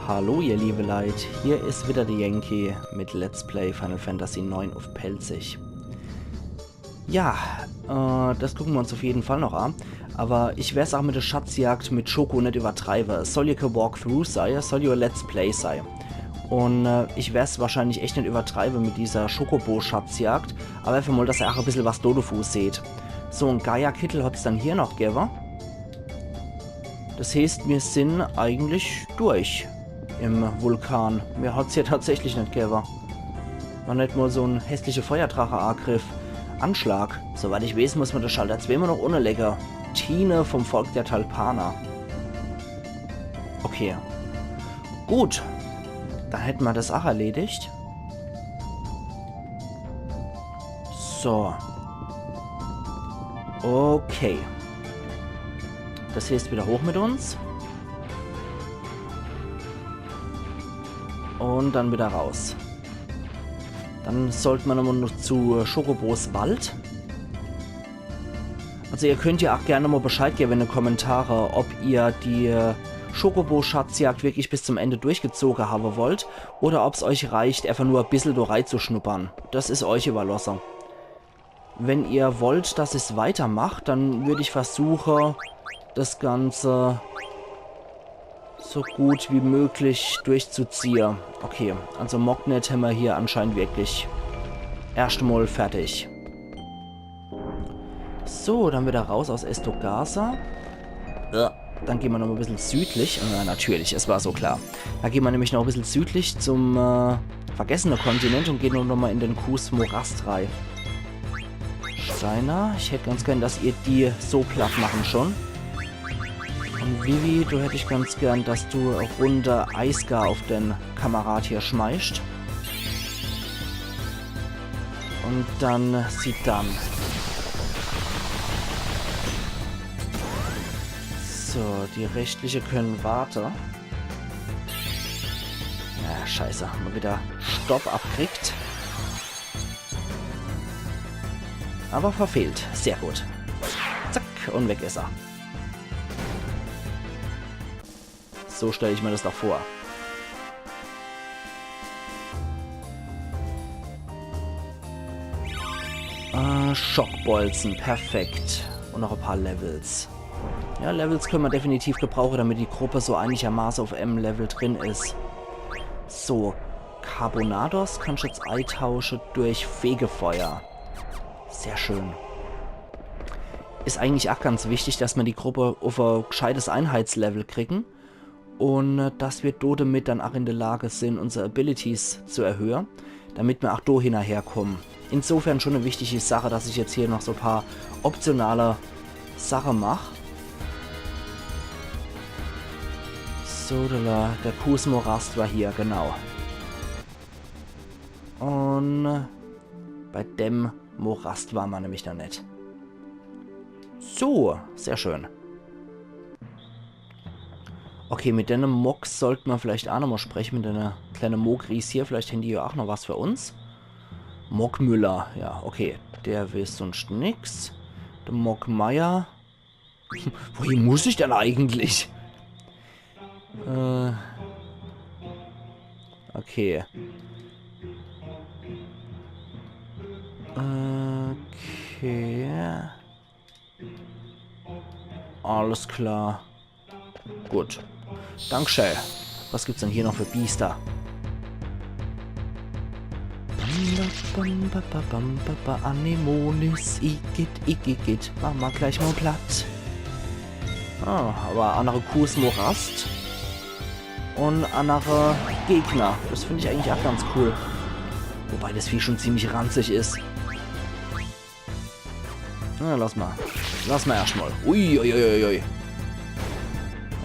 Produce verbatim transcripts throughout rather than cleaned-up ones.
Hallo ihr liebe Leit, hier is wieder de Yankee mit Let's Play Final Fantasy neun uff Pälzisch. Ja, äh, das gucke mer uns uff jeden Fall noch an. Awwer ich werd's ach mit de Schatzjagd mit Schoko net iwwertreiwe. Es soll jo kä Walkthrough sei, es soll jo Let's Play sei. Un äh, ich werd's wahrscheinlich echt net iwwertreiwe mit dieser Schokobo-Schatzjagd, awwer äfach mol, dass er ach e bissel was dodevu seht. So, en Gaia-Kittel hat's dann hier noch gewwe. Das heeßt, mir sin eigentlich durch im Vulkan. Mehr hat's hier tatsächlich net gewwe. Noch net mol so en hässliche Feuerdrache-Angriff. Anschlag. Soweit ich weeß, muss mer de Schalter zweemol noch unne lege. Tine vom Volk der Talpaner. Okay. Gut. Dann hätte mer das ach erledigt. So. Okay. Das heeßt, wieder hoch mit uns. Un dann wieder raus. Dann sollt mer nochmol noch zu Schokobos Wald. Also ihr könnt jo ach gern mol Bescheid gewwe in de Kommentare, ob ihr die äh, Schokobo-Schatzjagd wirklich bis zum Ende durchgezoge hawwe wollt oder ob's euch reicht, äfach nur e bissel do reizuschnuppern. Das is euch iwwerlosse. Wenn ihr wollt, dass ich's weitermach, dann würd ich versuche, das Ganze so gut wie möglich durchzuziehe. Okay, also Mognet hämmer hier anscheinend wirklich erscht mol fertig. So, dann wieder raus aus Estogaza. Äh, dann gehn mer noch e bissel südlich. Äh, natürlich, es war so klar. Dann gehn mer nämlich noch e bissel südlich zum äh, vergessene Kontinent un gehn nochmol in de Kuhs Morast rei. Steiner, ich hätt ganz gern, dass ihr die so platt mache schon. Un Vivi, do hätt ich ganz gern, dass du e Runde Eisgar uff de Kamerad hier schmeißt. Un dann Zidane. So, die restliche könne warte. Ja, scheiße, mol wieder Stopp abkriegt. Awwer verfehlt. Sehr gut. Zack, un weg is er. So stell ich mer das doch vor. Äh, Schockbolzen, perfekt. Un noch e paar Levels. Ja, Levels könne mer definitiv gebrauche, damit die Gruppe so einigermaße uff em Level drin is. So, Carbonados kannsch jetzt eitausche durch Fegefeuer. Sehr schön. Is eigentlich ach ganz wichtig, dass mer die Gruppe uff e gscheites Einheitslevel kriegen. Un äh, dass mer do demit dann ach in de Lage sin, unsere Abilities zu erhöhe, damit mer ach do hinnerherkommen. Insofern schon e wichtige Sache, dass ich jetzt hier noch so paar optionale Sache mach. So, de, de Kuhs Morast war hier, genau. Un bei dem Morast war mer nämlich noch net. So, sehr schön. Okay, mit denne Mogs sollt mer vielleicht ach nochmol spreche, mit denne kleine Mogris hier. Vielleicht hän die jo ach noch was für uns. Mogmüller, ja, okay. Der will sunscht nix. De Mogmeier. Wohin muss ich denn eigentlich? Äh. Okay. Okay. Alles klar. Gut. Dankeschön. Was gibt's denn hier noch für Biester? Bam, ba, bam, ba, ba, bam, ba, ba, Anemones, Igitt, Igitt, mach mer gleich mol platt. Ah, awwer annere Kuhs Morast. Un annere Gegner. Das find ich eigentlich ach ganz cool. Wobei das Vieh schon ziemlich ranzig is. Na, lass mol. Lass mol erscht mol. Ui, ui, ui, ui, ui.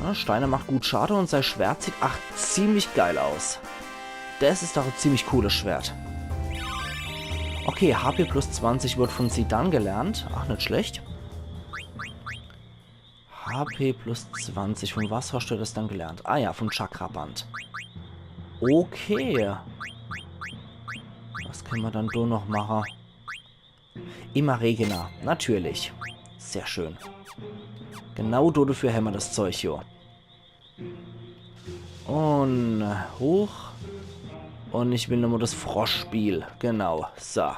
Ja, Steiner macht gut Schade un sei Schwert sieht ach ziemlich geil aus. Das is doch e ziemlich cooles Schwert. Okay, H P plus zwanzig wird von Zidane gelernt. Ach, net schlecht. H P plus zwanzig. Von was hast du das dann gelernt? Ah ja, vom Chakraband. Okay. Was könne mer dann do noch mache? Immer Regina, natürlich. Sehr schön. Genau do dafür hämmer das Zeug, jo. Un hoch. Un ich will nochmol das Froschspiel. Genau. So.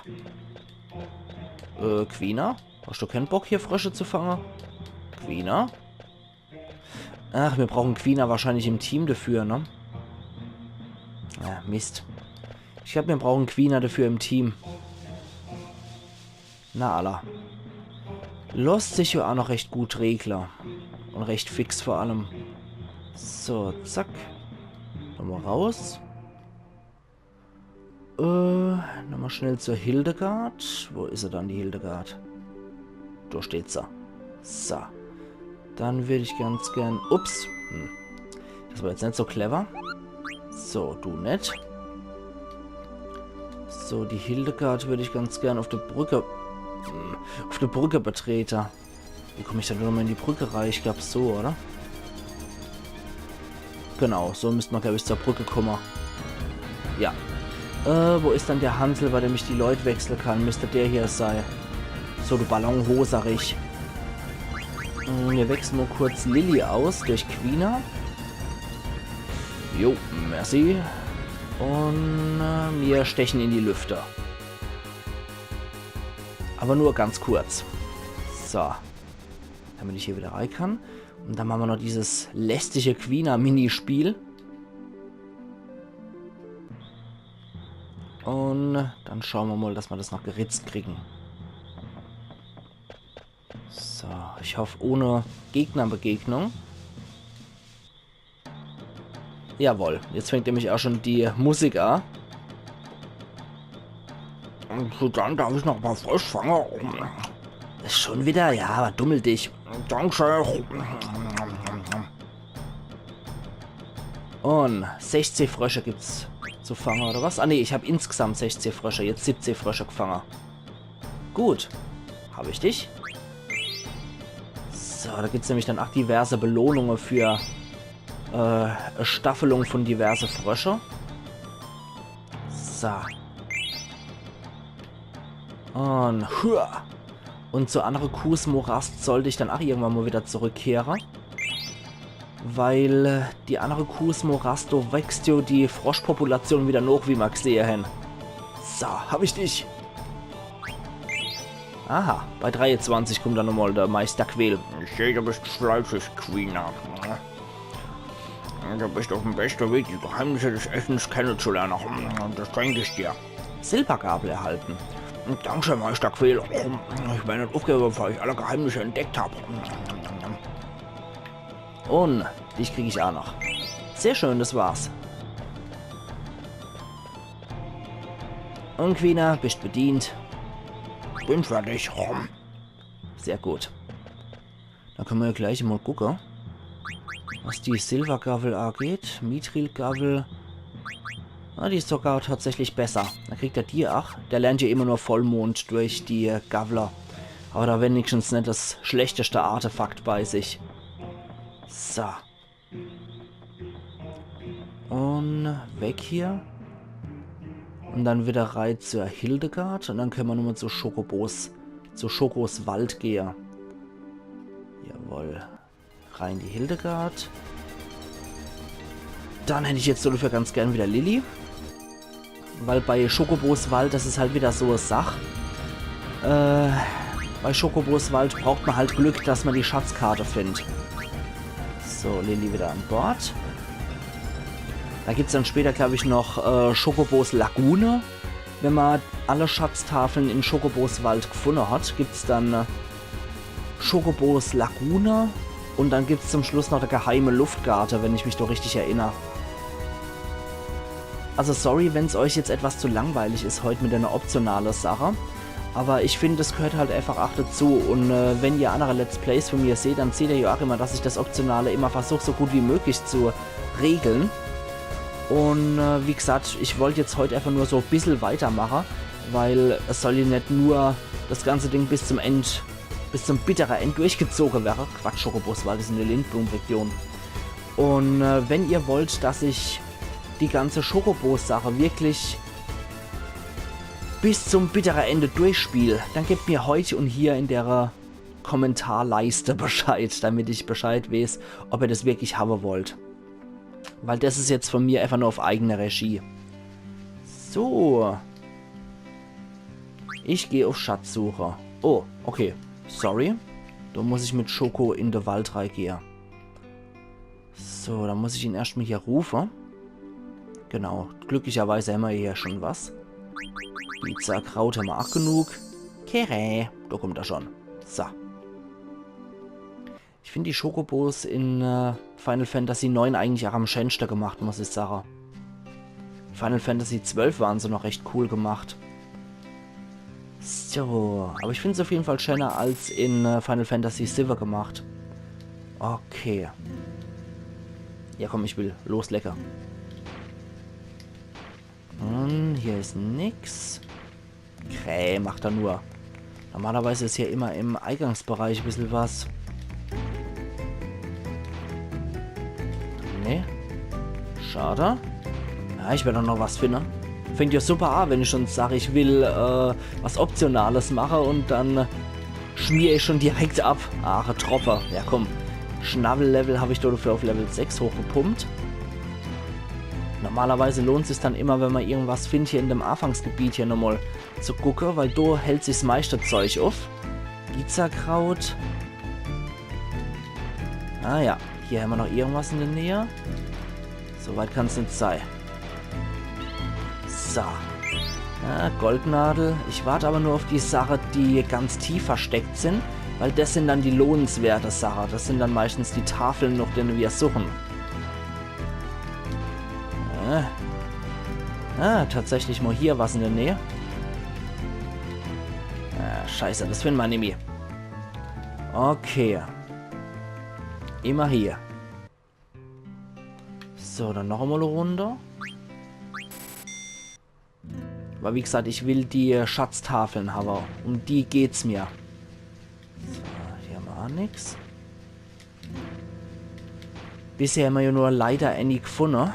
Äh, Quina? Hast du kän Bock, hier Frösche zu fange? Quina? Ach, mir brauchen Quina wahrscheinlich im Team dafür, ne? Ah, Mist. Ich glaab, mir brauchen Quina dafür im Team. Na alla. Losst sich jo aa noch recht gut regle. Un recht fix vor allem. So, zack. Nochmol raus. Äh, nochmol schnell zur Hildegard. Wo is se dann, die Hildegard? Do steht se. So. Dann würd ich ganz gern... Ups. Hm. Das war jetzt net so clever. So, du net. So, die Hildegard würd ich ganz gern uff de Brücke... Hm, uff de Brücke betrete. Wie komm ich dann nochmol in die Brücke rei? Ich glaab so, oder? Genau, so müsst mer, glaab ich, zur Brücke komme. Ja. Äh, wo is dann der Hansel, bei dem ich die Leut wechsle kann? Müsst der hier sei. So, du Ballonhoserich. Mm, mir wechsle mol kurz Lilly aus durch Quina. Jo, merci. Un, äh, mir stechen in die Lüfte. Awwer nur ganz kurz. So. Damit ich hier wieder rei kann. Un dann mache mer noch dieses lästige Quina-Minispiel. Un dann schaue mer mol, dass mer das noch geritzt kriegen. So, ich hoff, ohne Gegnerbegegnung. Jawohl, jetzt fängt nämlich aa schon die Musik aa. Un dann darf ich noch e paar Frösch fange. Is schon wieder? Ja, awwer dummel dich. Danke. Un sechzeh Frösche gibt's zu fange, oder was? Ah nee, ich hab insgesamt sechzeh Frösche, jetzt siebzeh Frösche gefange. Gut. Hab ich dich? So, do gibt's nämlich dann aa diverse Belohnunge für, äh, e Staffelung von diverse Frösche. So. Un hua. Un zu Anarchus Morast sollt ich dann aa irgendwann mol wieder zurückkehre. Weil, äh, die annere Kuhs Morast, do wächst jo die Froschpopulation wieder noch, wie mer gsehe hen. So, hab ich dich. Aha, bei dreiezwanzig kummt dann nochmol de Meister Quäl. Ich seh, du bist fleißig, Quina. Du bist uff'm beschte Weg, die Geheimnisse des Essens kennezulerne. Das schenk ich dir. Silbergabel erhalten. Danke, Meister Quäl. Ich wär net uffgewwe, bevor ich alle Geheimnisse entdeckt hab. Un dich krieg ich aa noch. Sehr schön, das war's. Un Quina, bist bedient. Bin fertig. Sehr gut. Dann kenne mer jo gleich mol gucke, was die Silbergabel ageht. Mithrilgabel. Ah, die is sogar tatsächlich besser. Dann kriegt er die aa. Der lernt jo immer nur Vollmond durch die Gabel. Awwer do wenigstens net das schlechteste Artefakt bei sich. So. Un weg hier. Un dann wieder rei zur Hildegard. Un dann kenne mer nochmol zu Chocobos, zu Chocobos Wald gehe. Jawohl. Rei in die Hildegard. Dann hätt ich jetzt so dafür ganz gern wieder Lilly. Weil bei Chocobos Wald, das is halt wieder so e Sach. Äh, bei Chocobos Wald braucht mer halt Glück, dass mer die Schatzkarte findt. So, Lilly wieder an Bord. Do gibt's dann später, glaab ich, noch, äh, Chocobos Lagune. Wenn mer alle Schatztafeln in Chocobos Wald gfunne hat, gibt's dann, äh, Chocobos Lagune un dann gibt's zum Schluss noch de geheime Luftgarte, wenn ich mich do richtig erinner. Also sorry, wenn's euch jetzt etwas zu langweilig is heut mit ene optionale Sache, awwer ich find, das gehört halt einfach aa dazu un, äh, wenn ihr annere Let's Plays von mir seht, dann seht ihr jo aa immer, dass ich das Optionale immer versuch, so gut wie möglich zu regle. Un, äh, wie gsacht, ich wollt jetzt heut einfach nur so e bissel weitermache, weil es soll jo net nur das ganze Ding bis zum End, bis zum bittere End durchgezoge werre. Quatsch, Chocobos Wald is in de Lindblumregion. Un, äh, wenn ihr wollt, dass ich die ganze Chocobo-Sache wirklich bis zum bittere Ende durchspiel, dann gebt mer heut un hier in dere Kommentarleiste Bescheid, damit ich Bescheid weeß, ob ihr das wirklich hawwe wollt. Weil das is jetzt von mir einfach nur auf eigene Regie. So. Ich geh auf Schatzsuche. Oh, okay. Sorry. Do muss ich mit Schoko in de Wald reigehe. So, dann muss ich ihn erscht mal hier rufe. Genau, glücklicherweise hämmer hier schon was. Pizzakraut hämmer ach genug. Kere, do kommt er schon. So. Ich find die Schokobos in äh, Final Fantasy neun eigentlich ach am schänschte gemacht, muss ich sage. Final Fantasy zwölf waren se noch recht cool gemacht. So, aber ich find's auf jeden Fall schäner als in äh, Final Fantasy siwwe gemacht. Okay. Ja komm, ich will loslecke. Hm, hier is nix. Kräh, macht er nur. Normalerweise is hier immer im Eingangsbereich bissel was. Nee. Schade. Ja, ich werd doch noch was finde. Find ich super, ah, wenn ich schon sag, ich will äh, was Optionales mache und dann schmier ich schon direkt ab. Ach, Tropfe. Ja, komm. Schnabellevel hab ich dafür auf Level sechs hochgepumpt. Normalerweise lohnt sich's dann immer, wenn man irgendwas findt hier in dem Anfangsgebiet hier nochmal zu gucke, weil do hält sich's meiste Zeug auf. Pizzakraut. Ah ja, hier hämmer noch irgendwas in der Nähe. So weit kann's net sei. So. Ja, Goldnadel. Ich wart aber nur auf die Sache, die ganz tief versteckt sin, weil das sin dann die lohnenswerte Sache. Das sin dann meistens die Tafeln, nach denen wir suchen. Äh. Ah, tatsächlich mal hier was in der Nähe. Ah, scheiße, das finden wir nimmi. Okay. Immer hier. So, dann noch einmal runter. Aber wie gesagt, ich will die Schatztafeln haben. Um die geht's mir. So, hier hämmer ach nix. Bisher hämmer ja nur leider äni gefunne.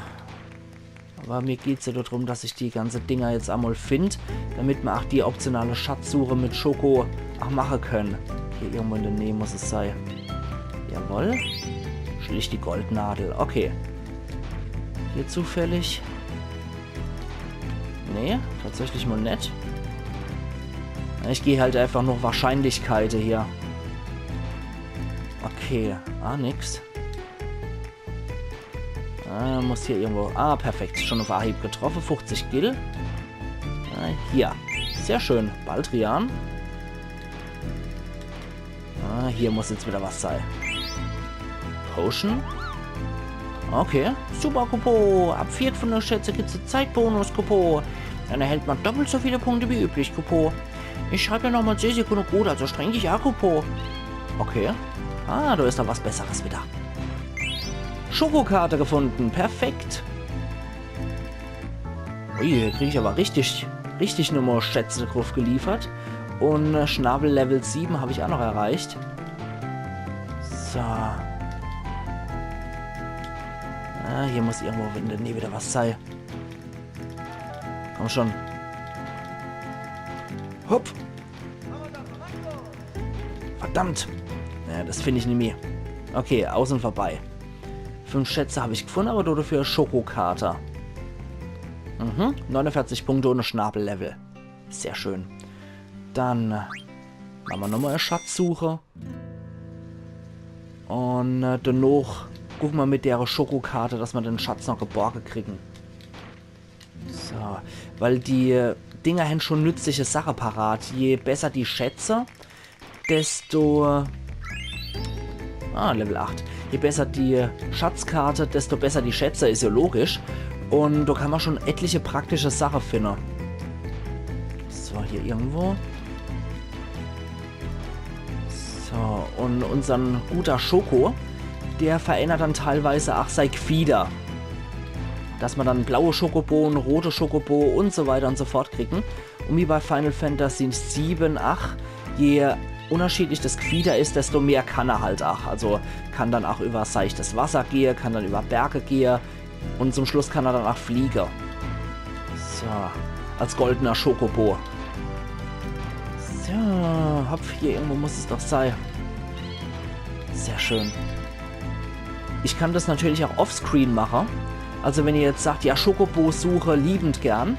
Aber mir geht's ja darum, dass ich die ganze Dinger jetzt einmal find, damit mer ach die optionale Schatzsuche mit Schoko ach mache können. Hier irgendwo in der Nähe muss es sei. Jawohl. Schlicht die Goldnadel. Okay. Hier zufällig? Nee, tatsächlich mal net. Ich geh halt einfach nur Wahrscheinlichkeite hier. Okay, ah, nix. Ah, muss hier irgendwo. Ah, perfekt. Schon auf Anhieb getroffen. fünfzig Gil. Ah, hier. Sehr schön. Baldrian. Ah, hier muss jetzt wieder was sei. Potion. Okay. Super Coupon. Ab vier von den Schätze gibt's en Zeitbonus Coupon. Dann erhält man doppelt so viele Punkte wie üblich Coupon. Ich schreib ja nochmal zehn Sekunden gut, also streng dich an, Coupon. Okay. Ah, da ist da was Besseres wieder. Schokokarte gefunden. Perfekt. Ui, hier krieg ich aber richtig, richtig nochmal Schätze drauf geliefert. Und äh, Schnabel Level sieben hab ich auch noch erreicht. So. Ah, hier muss irgendwo in der Nähe wieder was sei. Komm schon. Hopp. Verdammt. Ja, das find ich nimmi. Okay, außen vorbei. Fünf Schätze hab ich gefunden, aber dafür Schokokarte. Mhm, neunundvierzig Punkte und e Schnabellevel. Sehr schön. Dann äh, mache mer nochmal e Schatzsuche. Und äh, danach gucke mer mit der Schokokarte, dass mer den Schatz noch geborge kriegen. So, weil die äh, Dinger hän schon nützliche Sache parat. Je besser die Schätze, desto... Ah, Level acht. Je besser die Schatzkarte, desto besser die Schätze, is ja logisch. Und da kann mer schon etliche praktische Sache finden. So, hier irgendwo. So, und unsern guter Schoko, der verändert dann teilweise ach sei Gefieder. Dass mer dann blaue Schokobo, rote Schokobo und so weiter und so fort kriegen. Und wie bei Final Fantasy sieben, acht, je unterschiedlich das Gefieder is, desto mehr kann er halt ach. Also kann dann ach über seichtes Wasser gehe, kann dann über Berge gehe und zum Schluss kann er dann ach fliege. So, als goldener Schokobo. So, hopp, hier irgendwo muss es doch sei. Sehr schön. Ich kann das natürlich auch offscreen mache. Also wenn ihr jetzt sagt, ja, Chocobo-Suche liebend gern,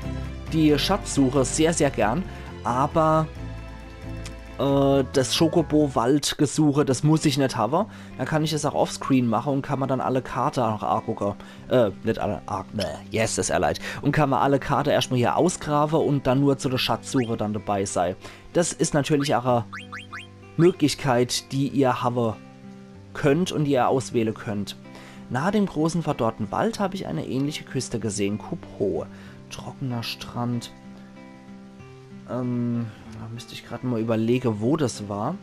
die Schatzsuche sehr, sehr gern, aber äh, das Chocobo-Wald-Gesuche, das muss ich net hawe, dann kann ich es auch offscreen mache und kann mer dann alle Karte noch angucke. Äh, net alle, ah, bäh, yes, is ehr leid. Und kann mer alle Karte erscht mal hier ausgrabe und dann nur zu der Schatzsuche dann dabei sei. Das is natürlich auch e Möglichkeit, die ihr hawe könnt und die ihr auswähle könnt. Nahe dem großen verdorrten Wald habe ich eine ähnliche Küste gesehen. Kup Ho. Trockener Strand. Ähm, da müsst ich grad mal überlege, wo das war.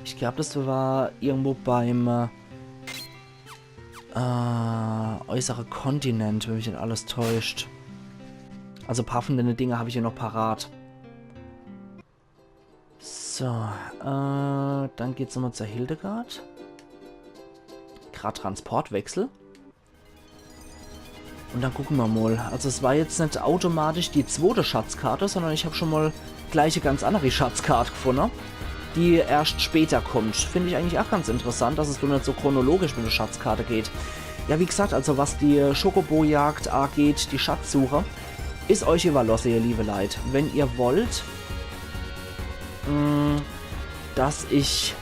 Ich glaub, das war irgendwo beim äh, äh, äußere Kontinent, wenn mich net alles täuscht. Also paar von dene Dinger hab ich hier noch parat. So, äh, dann geht's nochmal zur Hildegard. Grad Transportwechsel. Und dann gucke mer mal. Also es war jetzt net automatisch die zwote Schatzkarte, sondern ich hab schon mal gleich e ganz andere Schatzkarte gefunde, die erscht später kommt. Find ich eigentlich auch ganz interessant, dass es do net so chronologisch mit der Schatzkarte geht. Ja, wie gesagt, also was die Chocobo-Jagd angeht, die Schatzsuche, is euch überlosse, ihr liebe Leit. Wenn ihr wollt, mh, dass ich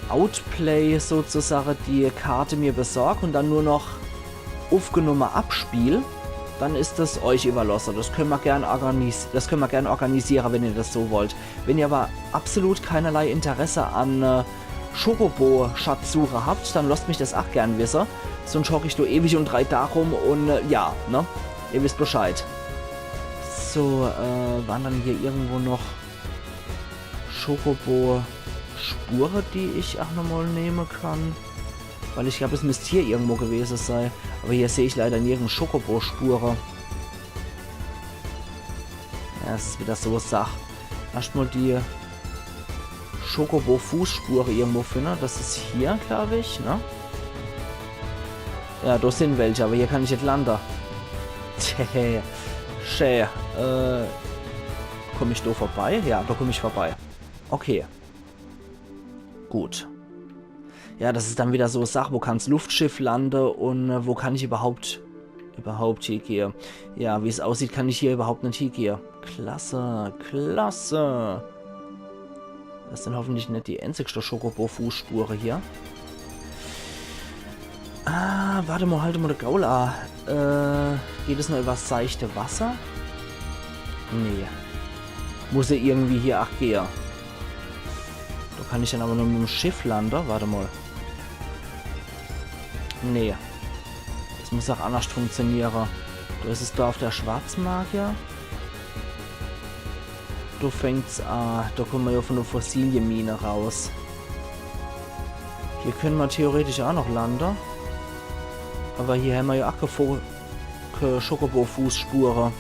Outplay sozusagen die Karte mir besorg und dann nur noch aufgenommen abspiel, dann is das euch überlosse. Das können wir gern organis-, das können wir gern organisieren, wenn ihr das so wollt. Wenn ihr aber absolut keinerlei Interesse an äh, Chocobo-Schatzsuche habt, dann lasst mich das auch gern wissen. Sonst hock ich do ewig und drei Tage rum und äh, ja, ne? Ihr wisst Bescheid. So, äh, waren dann hier irgendwo noch Chocobo-Spure, die ich auch nochmal nehmen kann. Weil ich glaub, es müsst hier irgendwo gewesen sein. Aber hier seh ich leider nirgends Chocobo-Spure. Ja, es is wieder so e Sach. Erscht mal die Chocobo-Fußspure irgendwo finde. Das is hier, glaub ich, ne? Ja, do sind welche, aber hier kann ich net lande. Tja, schä. Äh, komm ich do vorbei? Ja, do komm ich vorbei. Okay. Gut. Ja, das is dann wieder so e Sach, wo kann's Luftschiff lande und äh, wo kann ich überhaupt, überhaupt hiegehe? Ja, wie's aussieht, kann ich hier überhaupt net hiegehe. Klasse, klasse. Das sind hoffentlich net die einzigste Chocobo-Fußspure hier. Ah, warte mal, halt mal de Gaul a. Äh, geht es noch übers seichte Wasser? Nee. Muss ja irgendwie hier ach gehe. Do kann ich dann aber nur mit dem Schiff lande. Warte mal. Nee. Das muss auch anders funktioniere. Do is es Dorf der Schwarzmagier. Do fängt's a. Do kommen wir ja von der Fossilienmine raus. Hier können wir theoretisch auch noch lande. Aber hier haben wir ja auch keine Fo-, keine Chocobo-Fußspure.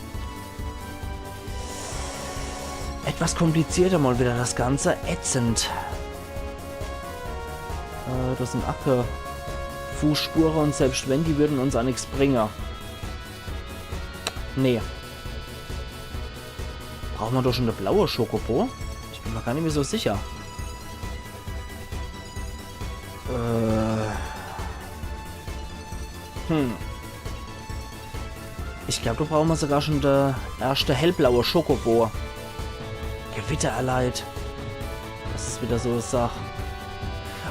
Etwas komplizierter mal wieder das Ganze. Ätzend. Äh, das sind Acke. Fußspure und selbst wenn, die würden uns auch nichts bringen. Nee. Brauchen wir doch schon eine blaue Chocobo? Ich bin mir gar nicht mehr so sicher. Äh. Hm. Ich glaub, da brauchen wir sogar schon der erste hellblaue Chocobo. Gewitter erleid. Das is wieder so e Sach.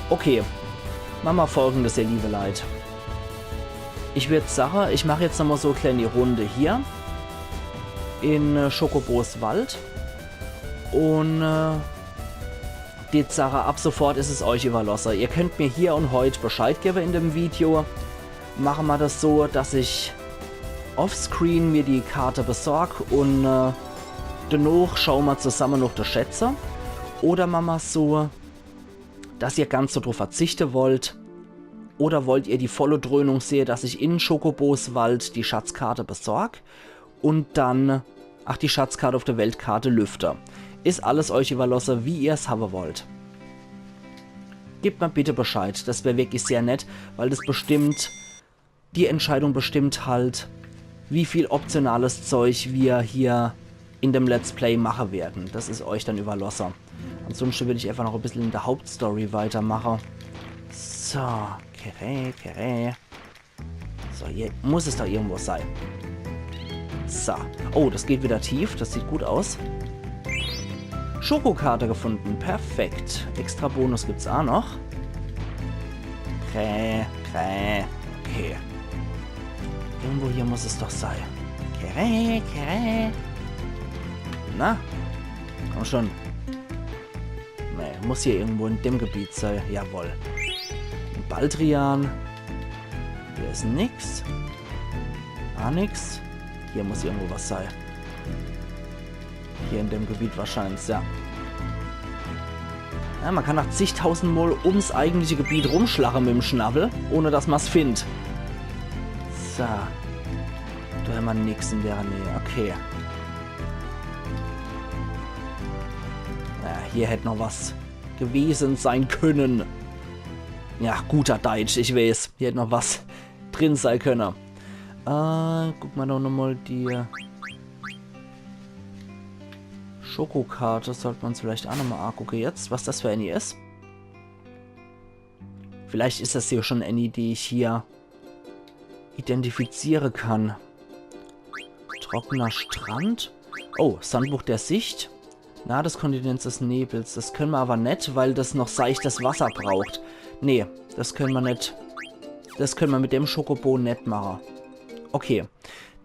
Okay. Machen wir Folgendes, ihr liebe Leit. Ich würd sagen, ich mach jetzt nochmal so e kleine Runde hier in äh, Chocobos Wald. Und äh, die Sache, ab sofort is es euch überlasse. Ihr könnt mir hier und heut Bescheid geben in dem Video. Machen wir das so, dass ich offscreen mir die Karte besorg und äh, danach schauen wir zusammen noch die Schätze. Oder machen wir's so, dass ihr ganz so drauf verzichten wollt. Oder wollt ihr die volle Dröhnung sehen, dass ich in Chocobos Wald die Schatzkarte besorg und dann, ach, die Schatzkarte auf der Weltkarte lüfte? Is alles euch überlasse, wie ihr's haben wollt. Gebt mir bitte Bescheid, das wär wirklich sehr nett, weil das bestimmt, die Entscheidung bestimmt halt, wie viel optionales Zeug wir hier in dem Let's Play machen werden. Das is euch dann überlasse. Ansonsten würd ich einfach noch ein bisschen in der Hauptstory weitermachen. So, Kere, Kere. So, hier muss es doch irgendwo sei. So. Oh, das geht wieder tief. Das sieht gut aus. Schokokarte gefunden. Perfekt. Extra Bonus gibt's auch noch. Krä, krä. Okay. Irgendwo hier muss es doch sei. Krä, krä. Na? Komm schon. Nee, muss hier irgendwo in dem Gebiet sei. Jawohl. Baldrian. Hier is nix. Ah, nix. Hier muss irgendwo was sei. Hier in dem Gebiet wahrscheinlich, ja. Ja, man kann nach zigtausend Mol ums eigentliche Gebiet rumschlache mit dem Schnabel, ohne dass man's findt. So. Do hämmer nix in der Nähe. Okay. Ja, hier hätt noch was gewesen sein können. Ja, guter Deutsch, ich weiß. Hier hätt noch was drin sei könne. Äh, guck ma doch nochmal die Schokokarte. Sollt ma uns vielleicht auch nochmal angucke jetzt, was das für eine is. Vielleicht is das hier schon eine, die ich hier identifiziere kann. Trockener Strand. Oh, Sandbuch der Sicht. Nahe des Kontinents des Nebels. Das können ma aber net, weil das noch seichtes Wasser braucht. Nee, das können ma net. Das können ma mit dem Schokobo net mache. Okay,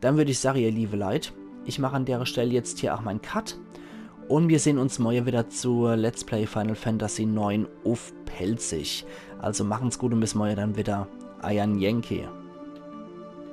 dann würd ich sage, ihr liebe Leit, ich mach an dere Stell jetzt hier auch mein Cut. Und wir sehen uns morje wieder zu Let's Play Final Fantasy neun uff Pälzisch. Also machen's gut und bis morje dann wieder. Eier Yankee.